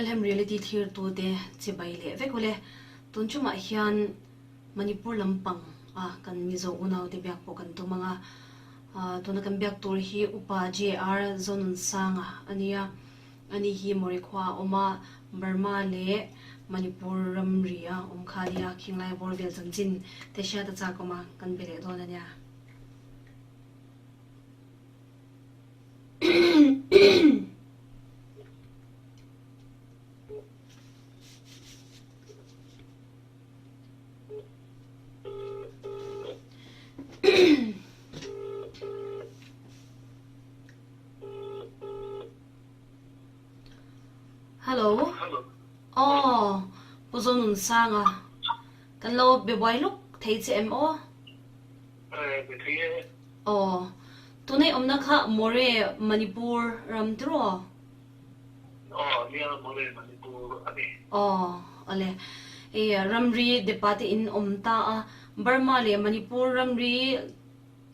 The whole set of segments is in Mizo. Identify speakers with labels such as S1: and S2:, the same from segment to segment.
S1: Melhem Reality thlirtute chibai leh vek ule. Tun chungah hian Manipur lampang a kan Mizo unaute biak pawh kan tum ang a. Tuna kan biak tur hi Upa JR Zonunsanga a nia. Ani hi Mawri khua a awm a, Burma leh Manipur ramri a awm kha a nia. Khinglai bawr vel chanchin te hriat a chak awm a, kan be leh dawn a nia. Hello. Aw, Pu Zonunsanga. Kan lo be buai luk thei che em aw? Aw, tunei awmna kha More Manipur ram tiraw?
S2: Aw, nia More Manipur a ni.
S1: Aw, awle. I ramri depa te in awm ta a, Burma leh Manipur ramri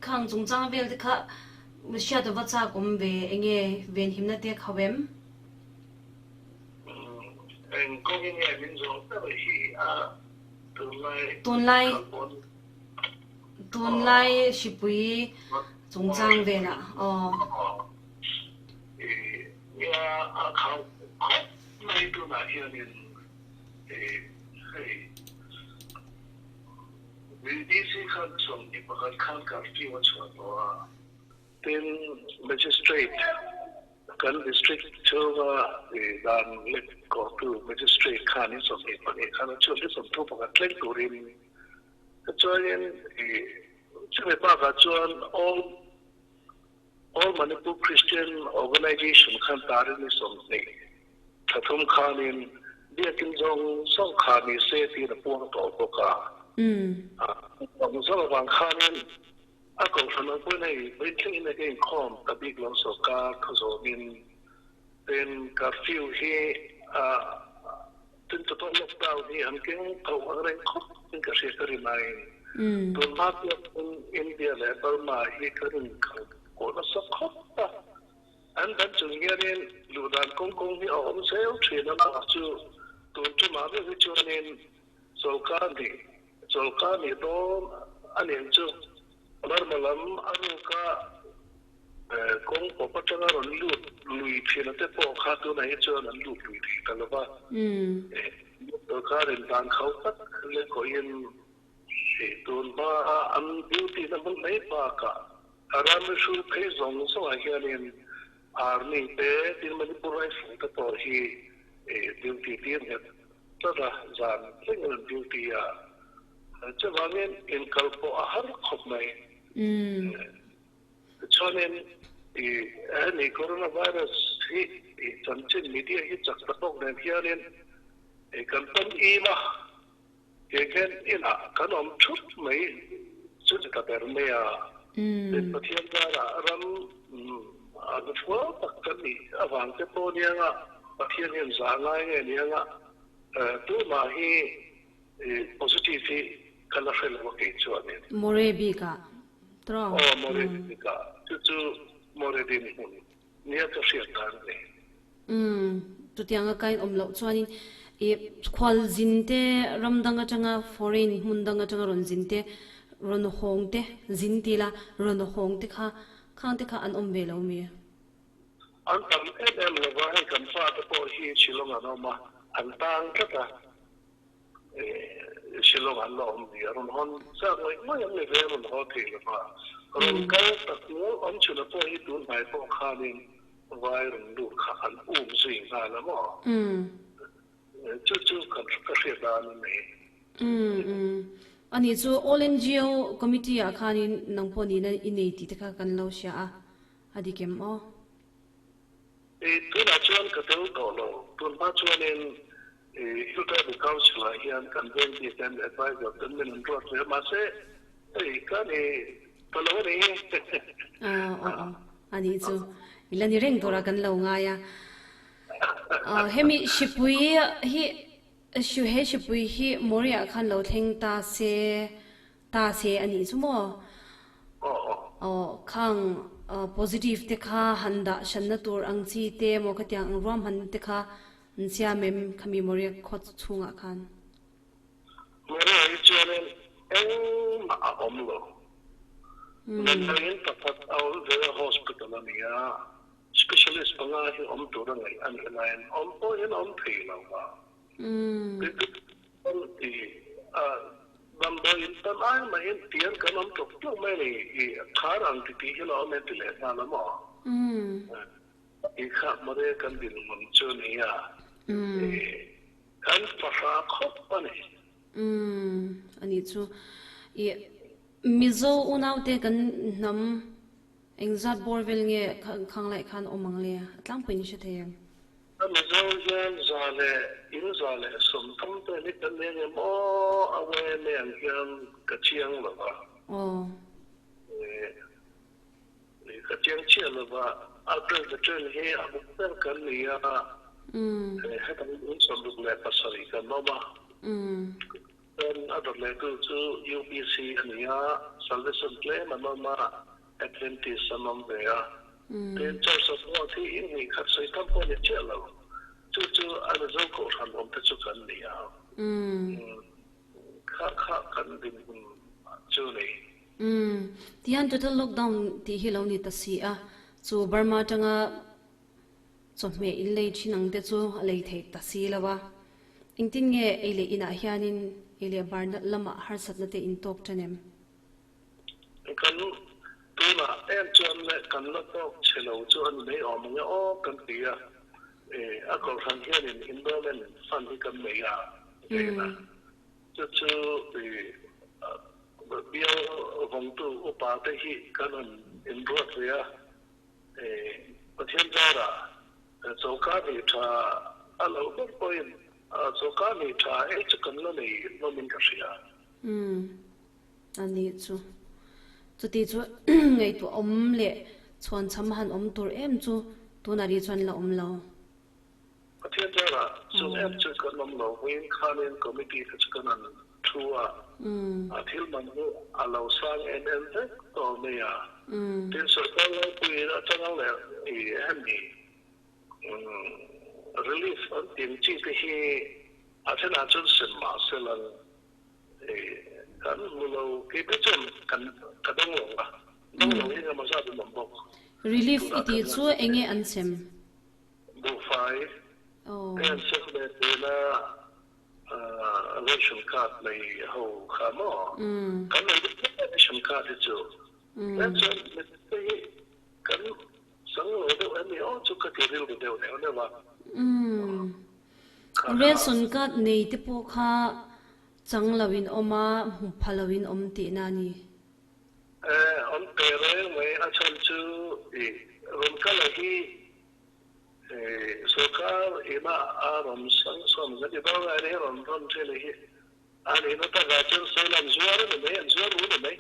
S1: khang chungchang vel te kha hriat ava chak awm ve, enge venhimna te khauh em?
S2: Eng kawngin nge min zawh ber hi a tunlai
S1: Tunlai Tunlai hripui chungchang velah aw.
S2: Nia a khau khawp mai tunah hianin hei VDC khan 21 khan curfew a chhuah tawh a. Tin, Magistrate, kan District chhunga dan lek kawhtu Magistrate khan in 22 khan a chhuak hi 31 thleng turin Chuanin chumi bakah chuan All All Manipur Christian Organization khan tarin ni 23 khanin biakin zawng zawng kha ni se tiin a puang tawh bawk a. Zawng zawng avang khanin a kohhran ang pawhin hei vawiin enge ka inkhawm ta bik lo sawrkar thu zawmin tin curfew hi a Tin total lockdown hi an keng tho ang reng khawp in ka hria ka rin aiin tun hma chuan India leh Burma hi ka rin kal pawh nasa khawp a, an dan chung hianin luh dan kawng kawng hi a awm zel thin a mah chu tun tumah meuh hi chuanin chawlhkar nih chawlhkar nih dawn a nih chu Burma lam a ruka kawng pawp atanga rawn lut lui thin te pawh kha tunah hi chuan an lut lui thei ta lo va. Sorkarin dan khau tak leh kawhin tun hmaa an duty na hmun mai bakah a ram hru phei zawng zawngah hianin Army te tin Manipur Rifle te pawh hi duty tir nghet tlat a, zan thlengin an duty a. Chuvangin inkal pawh a har khawp mai. Tichuanin i hemi coronavirus hi i chanchin media hi chak ta bawk nen hianin i kan tan im a, tiang hian inah kan awm thup mai chu ni ta ber mai a. Tin Pathian zarah ram a hnufual tak kan nih avang te pawh nianga Pathian hian zah ngai nge nianga tumah hi Positive hi ka la hre lo a kei chuanin.
S1: More bikah tawng.
S2: Aw More bikah chu chu More dinhmun nia ka hriat dan a ni.
S1: Umm chutianga ka inawm loh chuanin i khual zin te ram dang atanga foreign hmun dang atanga rawn zin te rawn hawng te zin ti la rawn hawng te kha khang te kha an awm ve lo mi?
S2: An tam em em lo va hei kan fate pawh hi Shillong an awm a an tang tlat a. Shillong an la awm ni a rawn hawn chak ngawih ngawih an ni ve a rawn haw thei lo va, rawn kal tak nual awm chhuna pawh hi tun hnai pawh khanin vai rawn lut kha an um zui nghal a maw? Chu chu ka hriat dan a ni.
S1: Ani chu All NGO Committee ah khanin nang pawh nihna i nei tih te kha kan lo hria a, a dik em aw?
S2: Tunah chuan ka tel tawh lo, tun hma chuanin Hiltribal Council ah hian kan veng bik ten advisor ten min an ruat ve a, mahse hei ka ni ta lo a ni.
S1: Aw aw aw a nih chu i la ni reng turah kan lo ngai a. Hemi hripui hi he hripui hi Mawriah khan lo thleng ta se ta se a nih chu maw? Aw khang positive te kha han dah hranna tur ang chi te maw khatiang ang ruahman te kha. an siam em khami Moria khaw chhungah khan?
S2: Moria hi chuanin engmah a awm lo. Damdawiin pakhat a awm ve a, hospital a ni a, specialist panga hi awm tur a ngaih a nih laiin awm pawhin a awm thei lo va. Damdawiin tan ai mahin tiang kan awm tluk tluk mai a ni, i khar ang ti tih hi la awm em ti leh nghal a maw? I kha mawle kan dinhmun chu nia, kan fahra khawp a ni.
S1: Umm a nih chu. I Mizo unaute kan hnam engzat bawr vel nge khang laih khan awm ang le? A tlangpuiin i hre thei em?
S2: A Mizo hian za leh in 130 te hi kan nei ang em aw a yma ang hian ka chiang lo va.
S1: Aw.
S2: Ka chiang chiah lo va, a Presbyterian hi a buk ber kan ni a, hetah hian in 67 kan awm a. Chuan a dawt lehtu chu UPC a ni a, Salvation tlem an awm a, Adventist an awm ve a. Tin, Church of God hi in hnih khat sawi tam pawh a ni chiah lo. Chu chu a Mizo kohhran awm te chu kan ni a. Kha kha kan dinhmun chu ni.
S1: Umm, tihian total lockdown tih hi lo ni ta si a, chu Burma atanga chawhmeh in lei thin ang te chu a lei theih ta si lo a. Engtin nge ei leh inah hianin ei leh bar lamah harsatna te in tawk tan em?
S2: Kan tunah em chuan le kan la tawk chhe lo chu a ni mai awm ang e aw kan ti a, a kohhran hianin endowment fund hi kan nei a, ven a. Chu chu bial vawngtu upa te hi kan han inruat ve a, Pathian zarah chawlhkar hnih tha a loh ber pawhin chawlhkar hnih tha ei chu kan la nei hlawmin ka hria.
S1: Umm, a nih chu. Chuti chu ngaihtuah awm leh chhuanchham han awm tur em chu tunah rih chuan la awm lo.
S2: Pathian zarah chung em chu kan awm lo vawiin khanin committee te chu kan han thu a, a thil man hi a lo sang em em vek tawh mai a, tin sorkar laipuiin atanga leh i hemi relief an tin chi te hi a thenah chuan sem mah se lang kan hmu lo kei te chuan kan ka dawng lo a, dawng lo hi engemaw zat an awm bawk.
S1: Relief i tih chu enge an sem?
S2: Buhfai te an sem ve thin a, ration card nei ho kha maw? Kan nei deuh vek a ration card hi chu. Tlem chuan mite hi kan chang lo deuh em ni aw chu ka ti rilru deuh neuh neuh a.
S1: Ration card nei te pawh kha chang lo in awm a, hmu pha lo in awm tihna a ni.
S2: An pe reng mai a chhan chu i rawn kal a hi sorkar ina a rawn sanction kan ti dawn a ni rawn rawn thin a hi a nihna takah chuan sawi an zuar a ni mai an zuar u ni mai.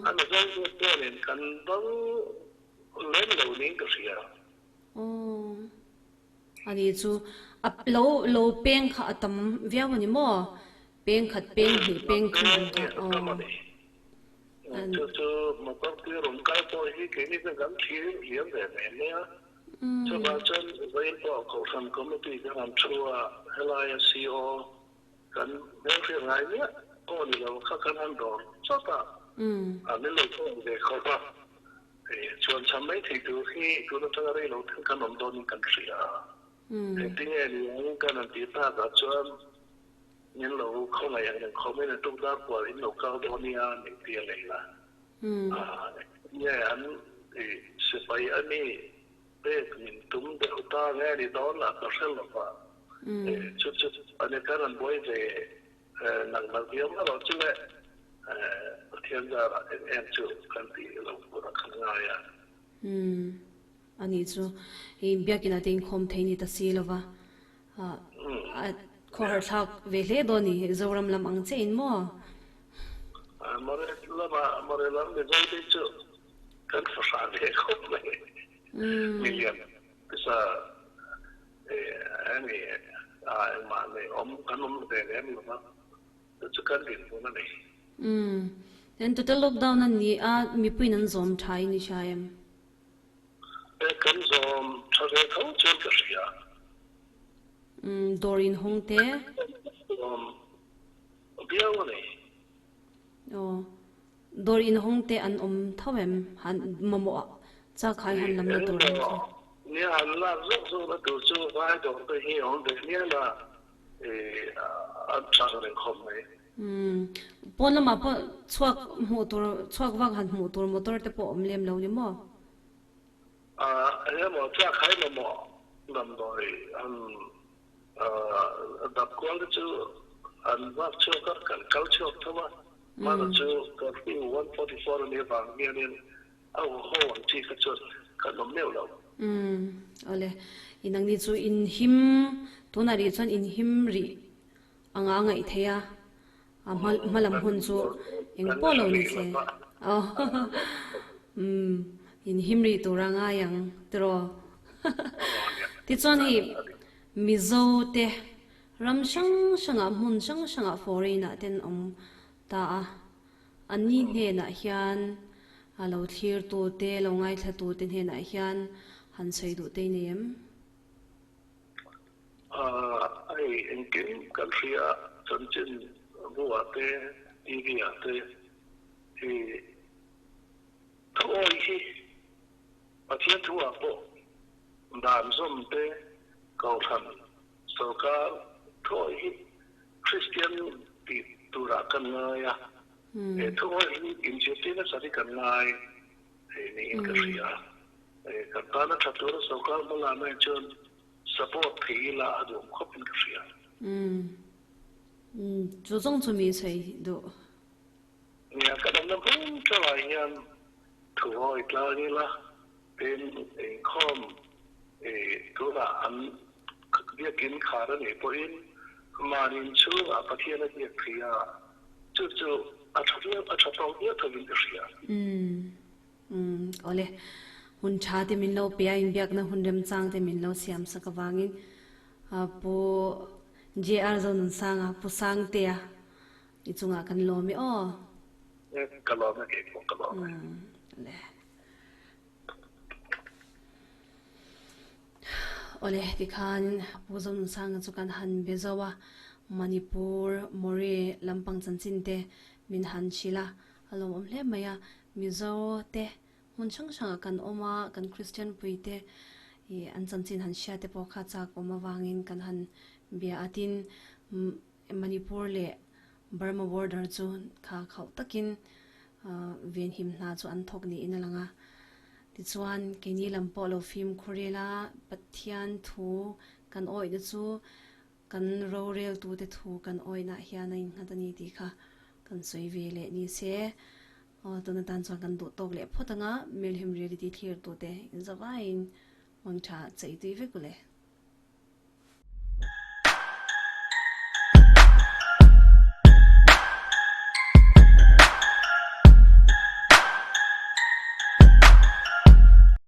S2: A mizo te chuanin kan dang lem lo niin ka hria.
S1: Ani chu a lo lo peng kha a tam viau a ni maw? Peng khat peng hnih peng thum ang kha aw.
S2: Chu chu motor tui rawn kal pawh hi keini chu kan thlir liam ve mai mai a. Chuvang chuan vawiin pawh Kohhran Committee kan han thu a, helaia CO kan hmelhriat ngai miah pawh ni lo kha kan han dawr chawt a, min lo pawh ve khawp a. Chuan chhan mai thei tur hi tun atanga rei lo thil kan awm dawnin kan hria a. Engtinge ni ang kan han tih takah chuan min lo khawngaih ang reng khawmin a tuk dar kual in lo kal dawn nia min ti a lei la. Engtinge an sipai a mi pek min tum deuh ta nge ni dawn lah ka hre lo va. Chu chu a ni kan han buai ve Nang nang viau erawh chu le Pathian zarah eng em chu kan tih lo tur a kan ngai a.
S1: Umm a nih chu i biakinn ah te inkhawm thei ni ta si lova a khawhar thlak ve hle dawn ni Zoram lam ang che in maw?
S2: Mawre lamah mawre lam Mizo te chu kan fahrah ve khawp mai milian pisa Hemi ah engmah nei awm kan awm ve lem lo va, chu chu kan dinhmun a ni.
S1: Umm. Then total lockdown a ni a, mipuiin an zawm tha in i hria em?
S2: E, kan zawm. tha ve tho chuan ka hria.
S1: Umm dawr in hawng te.
S2: Umm viau a ni.
S1: Aw dawr in hawng te an awm tho em han mamawh ah chak khai han lam na tur ang chu.
S2: Nia han lak zawk zawk na tur chu vai dawr te hi a awm ve mial a an chang reng khawp mai.
S1: Umm pawn lamah pawh chhuak hmuh tur chhuak vak han hmuh tur motor te pawh awm lem lo ni maw?
S2: Eng emaw chak hai mamawh damdawi han dap kual te chu an vak chhuak a, kan kal chhuak tho a, hmana chu curfew 144 a nih avang hianin a huho ang chi kha chuan kan awm meuh lo.
S1: Umm awle, inangni chu inhim tunah rih chuan inhim rih anga a ngaih theih a, a hma hma lam hun chu eng pawh lo ni se aw umm inhim rih tur a ngai ang tiraw tichuan hei Mizo te ram hrang hrangah hmun hrang hrangah foreign ah ten awm ta a, anni hnenah hian a lo thlir tu te lo ngaithla tu te hnenah hian han sawi duh te i nei em?
S2: Hei engkim kan hria chanchin buah te TV ah te hi thuawi hi Pathian thu ah pawh dan zawm te kohhran sorkar thuawi hi Kristian tih turah kan ngai a, he thuawi hi inzirtir nasa hi kan ngai hei niin ka hria. Kan tana tha tura sorkar hma lana hi chuan support thei ila a duhawm khawp in ka hria.
S1: Umm. Chu zawng chu mi sawi duh.
S2: Nia, ka damna hmun teuhah hian thu hawi tlang ila, tin inkhawm tunah an biakin khar a nih pawhin mahni inchhungah Pathian a biak thei a, chu chu a tha viau, a tha tawk viau thovin ka hria.
S1: Umm. Umm awle, hun tha te min lo pe a, inbiakna hun remchang te min lo siam sak avangin Pu JR Zonunsanga, Pu Sangtea i chungah kan lawm e aw.
S2: Ka lawm e kei pawh ka lawm e.
S1: Umm le. Awle tikhan Pu Zonunsanga chu kan han be zo a, Manipur, Moreh lampang chanchin te min han hrilh a, A lawmawm hle mai a, Mizo te hmun hrang hrangah kan awm a, kan Kristian pui te ih an chanchin han hria te pawh kha chak awm avangin kan han bia a, tin Manipur leh Burma border chu kha khauh takin venhim hna chu an thawk niin a lang a. Tichuan keini lam pawh lo fimkhur ila Pathian thu kan awihna chu Kan roreltute thu kan awihna hian a innghat a ni tih kha kan sawi ve leh ni se. Aw, tun atan chuan kan duh tawk leh phawt ang a, Milhim Reality thlirtute inzavaiin mangtha chei tui vek u le.